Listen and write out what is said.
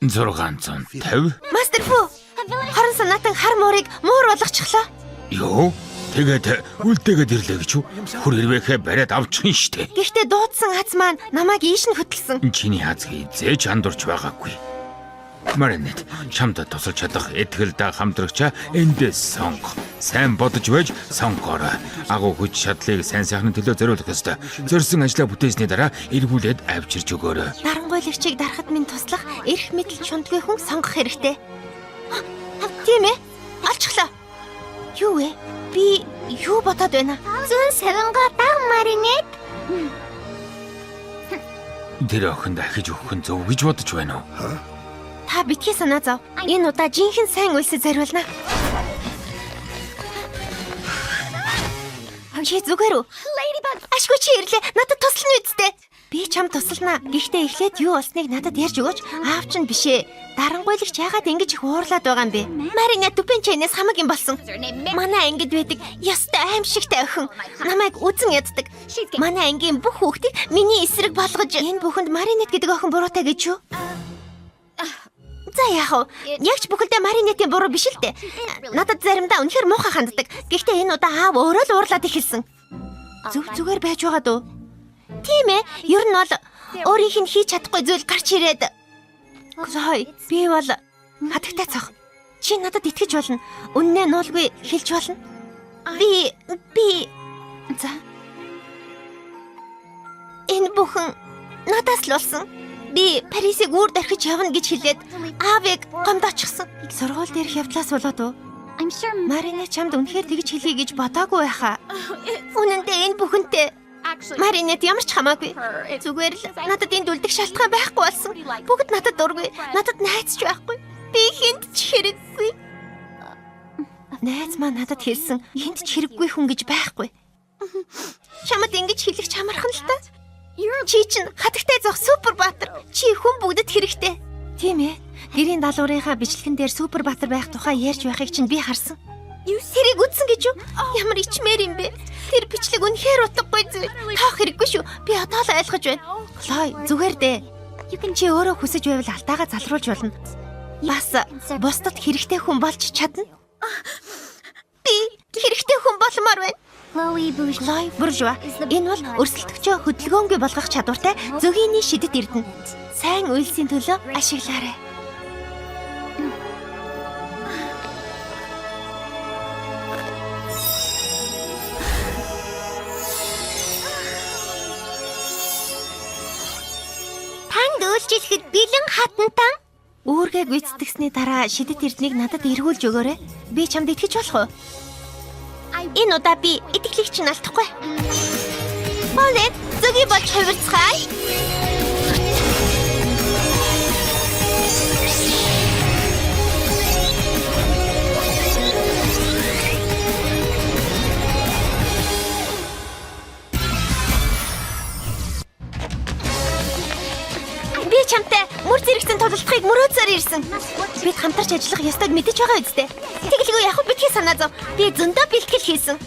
650. Мастер Фу. 20 санаатан хар муурыг муур болгочихлоо. Юу? Тэгээд үлдээгээд ирлээ гэж үү? Хүр хэрвээхээ бариад авчих юм штэ. Гэхдээ дуудсан аз маань намайг ийш нь хөтөлсөн. Чиний аз хизээж андуурч байгаагүй. Маринет, чамд тусалж чадах итгэлдээ хамтрагчаа эндээс сонго. Сайн бодож байж сонгоорой. Агуу хүч чадлыг сайн сайхны төлөө зориулах ёстой. Зорьсон ажлаа бүтээсний дараа эргүүлээд авчирч өгөөрэй. Нарангуйлагчийг дарахад минь туслах эрх мэдэл чундгүй хүн сонгох хэрэгтэй. Тийм ээ? Олчихлоо. Юу вэ? Би юу бодоод байна? Зүүн савингаа даг Маринет. Тэр охин дахиж өгөх нь зөв гэж бодож байна уу? Та битгий санаа зов. Энэ удаа жинхэнэ сайн үйлсэд зориулна. Чи зүгээр үү? Ашгүй чи ирлээ. Надад туслана үсттэй. Би чам туслана. Гэхдээ эхлээд юу болсныг надад ярьж өгөөч. Аав чинь биш ээ. Дарангуйлагч яагаад ингэж их уурлаад байгаа юм бэ? Марина Дүпен чайнаас хамаг юм болсон. Манай ангид байдаг ёстой аимшигтай охин. Намайг үзен яддаг. Манай ангийн бүх хүүхдийг миний эсрэг болгож энэ бүхэнд Маринет гэдэг охин буруутай гэж юу? За яах вэ? Яг ч бүхэлдээ Маринетийн буруу биш л дээ. Надад заримдаа үнэхээр муухай ханддаг. Гэхдээ энэ удаа аав өөрөө л уурлаад эхэлсэн. Зөв зүгээр байж байгаа дөө. Тийм ээ. Ер нь бол өөрийнх нь хийж чадахгүй зүйл гарч ирээд. Хой, би бол хатагтай цох. Чи надад итгэж болно. Үннээ нуулгүй хэлж болно. Би за. Энэ бүхэн надаас л болсон. Би Парисыг үүр дорхиж явна гэж хэлээд аавыг гомдоочихсон. Сургууль дээрх явдлаас болоод уу? I'm sure Марина чамд үнэхээр тэгж хэлье гэж бодоогүй байхаа. Үнэн дээр энэ бүхэнтэй Маринет ямар ч хамаагүй. Зүгээр л надад энд үлдэх шалтгаан байхгүй болсон. Бүгд надад дургүй. Надад найз ч байхгүй. Би хүнд ч хэрэггүй. Найз маань надад хэлсэн хүнд ч хэрэггүй хүн гэж байхгүй. Чамд ингэж хэлэх ч амархан л та. Чи чинь хатагтай зох супер баатар. Чи хүн бүгдэд хэрэгтэй. Тийм ээ. Гэрийн даалгаврынхаа бичлэгэн дээр супер баатар байх тухай ярьж байхыг чинь би харсан. Тэрийг үзсэн гэж юу? Ямар ичмээр юм бэ? Тэр бичлэг үнэхээр утгагүй зүйл. Тоох хэрэггүй шүү. Би одоо л ойлгож байна. Хлой, зүгээр дээ. Чи өөрөө хүсэж байвал алтаагаа залруулж болно. Бас бусдад хэрэгтэй хүн болж чадна. Би хэрэгтэй хүн болмоор байна. Chloe Bourgeois. Хлой Буржуа. Энэ бол өрсөлдөгчөө хөдөлгөөнгүй болгох чадвартай зөгийний шидэт эрдэнэ. Сайн үйлсийн төлөө ашиглаарай. Танд үйлчлэхэд бэлэн хатантан. Үүргээ гүйцэтгэсний дараа шидэт эрднийг надад эргүүлж өгөөрэй. Би чамд итгэж болох уу? Энэ удаа би итгэлийг чинь алдахгүй. Полет, зөги болж хувирцгаая. Би чамтай мөр зэрэгцэн тулалдахыг мөрөөдсөөр ирсэн. Бид хамтарч ажиллах ёстойг мэдэж байгаа үсттэй. Тэгэлгүй яг битгий санаа зов. Би зөндөө бэлтгэл хийсэн.